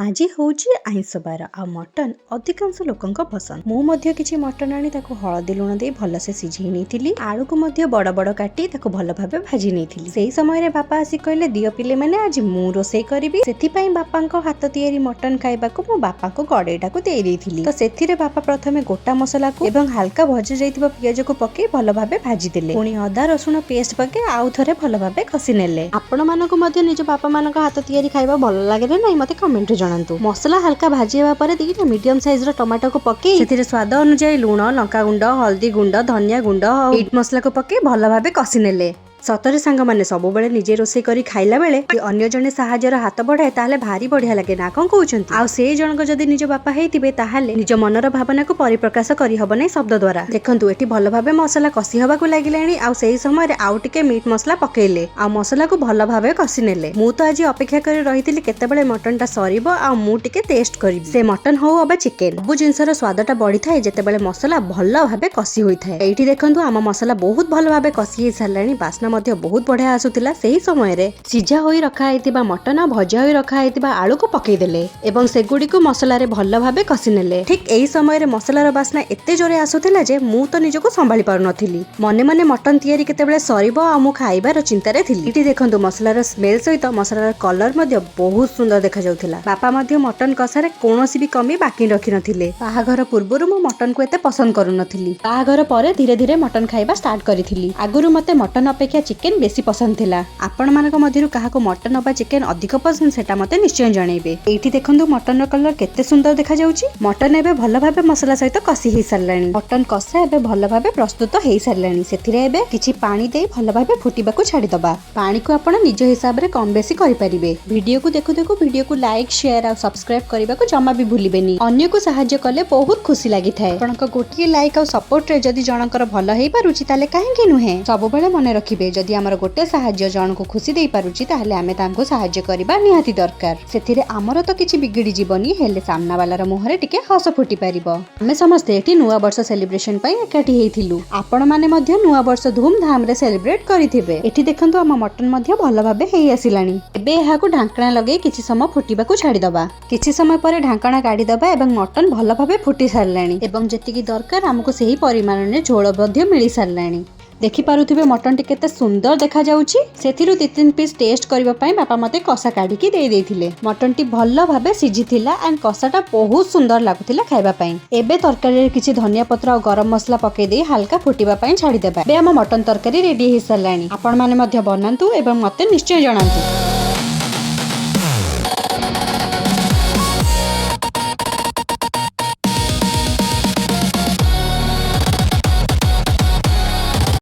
ଆଜି ହେଉଛି ଆଇଁଷ ବାର ଆଉ ମଟନ୍ ଅଧିକାଂଶ ଲୋକଙ୍କ ପସନ୍ଦ। ମୁଁ ମଧ୍ୟ କିଛି ମଟନ୍ ଆଣି ତାକୁ ହଳଦୀ ଲୁଣ ଦେଇ ଭଲସେ ସିଝେଇ ନେଇଥିଲି। ଆଳୁକୁ ମଧ୍ୟ ବଡ଼ ବଡ଼ କାଟି ତାକୁ ଭଲ ଭାବେ ଭାଜି ନେଇଥିଲି। ସେଇ ସମୟରେ ବାପା ଆସି କହିଲେ, "ଦିଅ ପିଲେମାନେ, ଆଜି ମୁଁ ରୋଷେଇ କରିବି।" ସେଥିପାଇଁ ବାପାଙ୍କ ହାତ ତିଆରି ମଟନ୍ ଖାଇବାକୁ ମୁଁ ବାପାଙ୍କୁ କଡ଼େଇଟାକୁ ଦେଇ ଦେଇଥିଲି। ତ ସେଥିରେ ବାପା ପ୍ରଥମେ ଗୋଟା ମସଲାକୁ ଏବଂ ହାଲକା ଭଜା ଯାଇଥିବା ପିଆଜକୁ ପକେଇ ଭଲ ଭାବେ ଭାଜିଦେଲେ। ପୁଣି ଅଦା ରସୁଣ ପେଷ୍ଟ ପକେଇ ଆଉ ଥରେ ଭଲ ଭାବେ କଷି ନେଲେ। ଆପଣମାନଙ୍କୁ ମଧ୍ୟ ନିଜ ବାପା ମାନଙ୍କ ହାତ ତିଆରି ଖାଇବା ଭଲ ଲାଗେ ନା ନାଇଁ, ମତେ କମେଣ୍ଟରେ ଜଣାନ୍ତୁ। ମସଲା ହାଲକା ଭାଜି ହେବା ପରେ 2ଟା ମିଡିୟମ ସାଇଜର ଟମାଟୋକୁ ପକେଇ ସେଥିରେ ସ୍ୱାଦ ଅନୁଯାୟୀ ଲୁଣ, ଲଙ୍କା ଗୁଣ୍ଡ, ହଳଦୀ ଗୁଣ୍ଡ, ଧନିଆ ଗୁଣ୍ଡ ଆଉ ମିଟ୍ ମସଲାକୁ ପକେଇ ଭଲ ଭାବେ କଷି ନେଲେ। ସତରେ ସାଙ୍ଗମାନେ, ସବୁବେଳେ ନିଜେ ରୋଷେଇ କରି ଖାଇଲା ବେଳେ ଯଦି ଅନ୍ୟ ଜଣେ ସାହାଯ୍ୟର ହାତ ବଢାଏ, ତାହେଲେ ଭାରି ବଢିଆ ଲାଗେ, ନା କଣ କହୁଛନ୍ତି? ଆଉ ସେଇ ଜଣକ ଯଦି ନିଜ ବାପା ହେଇଥିବେ, ତାହେଲେ ନିଜ ମନର ଭାବନାକୁ ପରିପ୍ରକାଶ କରିହବ ନାହିଁ ଶବ୍ଦ ଦ୍ୱାରା। ଦେଖନ୍ତୁ, ଏଠି ଭଲ ଭାବେ ମସଲା କଷି ହବାକୁ ଲାଗିଲାଣି ଆଉ ସେଇ ସମୟରେ ଆଉ ଟିକେ ମିଟ୍ ମସଲା ପକେଇଲେ ଆଉ ମସଲାକୁ ଭଲ ଭାବେ କଷି ନେଲେ। ମୁଁ ତ ଆଜି ଅପେକ୍ଷା କରି ରହିଥିଲି କେତେବେଳେ ମଟନଟା ସରିବ ଆଉ ମୁଁ ଟିକେ ଟେଷ୍ଟ କରିବି। ସେ ମଟନ ହଉ ଅବା ଚିକେନ, ସବୁ ଜିନିଷର ସ୍ୱାଦଟା ବଢିଥାଏ ଯେତେବେଳେ ମସଲା ଭଲ ଭାବେ କଷି ହୋଇଥାଏ। ଏଇଠି ଦେଖନ୍ତୁ, ଆମ ମସଲା ବହୁତ ଭଲ ଭାବେ କଷି ହେଇ ସାରିଲାଣି। ବାସ୍ନା ମଧ୍ୟ ବହୁତ ବଢିଆ ଆସୁଥିଲା। ସେହି ସମୟରେ ସିଝା ହୋଇ ରଖା ହେଇଥିବା ମଟନ ଆଉ ଭଜା ହୋଇ ରଖା ହେଇଥିବା ଆଳୁକୁ ପକେଇଦେଲେ ଏବଂ ସେଗୁଡ଼ିକୁ ମସଲାରେ ଭଲ ଭାବେ କଷି ନେଲେ। ଠିକ ଏହି ସମୟରେ ମସଲାର ବାସ୍ନା ଏତେ ଜୋରେ ଆସୁଥିଲା ଯେ ମୁଁ ତ ନିଜକୁ ସମ୍ଭାଳି ପାରୁନଥିଲି। ମନେ ମନେ ମଟନ ତିଆରି କେତେବେଳେ ସରିବ ଆଉ ମୁଁ ଖାଇବାର ଚିନ୍ତାରେ ଥିଲି। ଏଠି ଦେଖନ୍ତୁ, ମସଲାର ସ୍ମେଲ ସହିତ ମସଲାର କଲର ମଧ୍ୟ ବହୁତ ସୁନ୍ଦର ଦେଖାଯାଉଥିଲା। ବାପା ମଧ୍ୟ ମଟନ କଷାରେ କୌଣସି ବି କମି ବାକି ରଖିନଥିଲେ। ବାହାଘର ପୂର୍ବରୁ ମୁଁ ମଟନକୁ ଏତେ ପସନ୍ଦ କରୁନଥିଲି। ବାହାଘର ପରେ ଧୀରେ ଧୀରେ ମଟନ ଖାଇବା ଷ୍ଟାର୍ଟ କରିଥିଲି। ଆଗରୁ ମତେ ମଟନ ଅପେକ୍ଷା ଚିକେନ ବେଶୀ ପସନ୍ଦ ଥିଲା। ଆପଣମାନଙ୍କ ମଧ୍ୟରୁ କାହାକୁ ମଟନ ଅବା ଚିକେନ ଅଧିକ ପସନ୍ଦ, ସେଟା ମତେ ନିଶ୍ଚୟ ଜଣେଇବେ। ଏଇଠି ଦେଖନ୍ତୁ, ମଟନର କଲର କେତେ ସୁନ୍ଦର ଦେଖାଯାଉଛି। ମଟନ ଏବେ ଭଲ ଭାବେ ମସଲା ସହିତ କଷି ହେଇ ସାରିଲାଣି। ମଟନ କଷା ଏବେ ଭଲ ଭାବେ ପ୍ରସ୍ତୁତ ହେଇ ସାରିଲାଣି। ସେଥିରେ ଏବେ କିଛି ପାଣି ଦେଇ ଭଲ ଭାବେ ଫୁଟିବାକୁ ଛାଡ଼ିଦବା। ପାଣିକୁ ଆପଣ ନିଜ ହିସାବରେ କମ ବେଶୀ କରିପାରିବେ। ଭିଡିଓକୁ ଦେଖୁ ଦେଖୁ ଭିଡିଓକୁ ଲାଇକ୍, ସେୟାର ଆଉ ସବସ୍କ୍ରାଇବ କରିବାକୁ ଜମା ବି ଭୁଲିବେନି। ଅନ୍ୟକୁ ସାହାଯ୍ୟ କଲେ ବହୁତ ଖୁସି ଲାଗିଥାଏ। ଆପଣଙ୍କ ଗୋଟିଏ ଲାଇକ୍ ଆଉ ସପୋର୍ଟରେ ଯଦି ଜଣଙ୍କର ଭଲ ହେଇପାରୁଛି, ତାହେଲେ କାହିଁକି ନୁହେଁ? ସବୁବେଳେ ମନେ ରଖିବେ, ଯଦି ଆମର ଗୋଟେ ସାହାଯ୍ୟ ଜଣକୁ ଖୁସି ଦେଇପାରୁଛି, ତାହେଲେ ଆମେ ତାଙ୍କୁ ସାହାଯ୍ୟ କରିବା ନିହାତି ଦରକାର। ସେଥିରେ ଆମର ତ କିଛି ବିଗିଡି ଯିବନି, ହେଲେ ସାମ୍ନାବାଲାର ମୁହଁରେ ଟିକେ ହସ ଫୁଟି ପାରିବ। ଆମେ ସମସ୍ତେ ଏଠି ନୂଆ ବର୍ଷ ସେଲିବ୍ରେସନ ପାଇଁ ଏକାଠି ହେଇଥିଲୁ। ଆପଣମାନେ ମଧ୍ୟ ନୂଆ ବର୍ଷ ଧୁମଧାମରେ ସେଲିବ୍ରେଟ କରିଥିବେ। ଏଠି ଦେଖନ୍ତୁ, ଆମ ମଟନ ମଧ୍ୟ ଭଲ ଭାବେ ହେଇ ଆସିଲାଣି। ଏବେ ଏହାକୁ ଢାଙ୍କଣା ଲଗେଇ କିଛି ସମୟ ଫୁଟିବାକୁ ଛାଡ଼ିଦବା। କିଛି ସମୟ ପରେ ଢାଙ୍କଣା କାଢିଦବା ଏବଂ ମଟନ ଭଲ ଭାବେ ଫୁଟି ସାରିଲାଣି ଏବଂ ଯେତିକି ଦରକାର ଆମକୁ ସେହି ପରିମାଣରେ ଝୋଳ ମଧ୍ୟ ମିଳି ସାରିଲାଣି। ଦେଖିପାରୁଥିବେ, ମଟନଟି କେତେ ସୁନ୍ଦର ଦେଖାଯାଉଛି। ସେଥିରୁ ଦି ତିନି ପିସ୍ ଟେଷ୍ଟ କରିବା ପାଇଁ ବାପା ମତେ କଷା କାଢିକି ଦେଇ ଦେଇଥିଲେ। ମଟନଟି ଭଲ ଭାବେ ସିଝିଥିଲା ଆଣ୍ଡ କଷାଟା ବହୁତ ସୁନ୍ଦର ଲାଗୁଥିଲା ଖାଇବା ପାଇଁ। ଏବେ ତରକାରୀରେ କିଛି ଧନିଆ ପତ୍ର ଆଉ ଗରମ ମସଲା ପକେଇ ଦେଇ ହାଲକା ଫୁଟିବା ପାଇଁ ଛାଡ଼ିଦେବା। ଏବେ ଆମ ମଟନ ତରକାରୀ ରେଡି ହେଇସାରିଲାଣି। ଆପଣମାନେ ମଧ୍ୟ ବନାନ୍ତୁ ଏବଂ ମତେ ନିଶ୍ଚୟ ଜଣାନ୍ତୁ।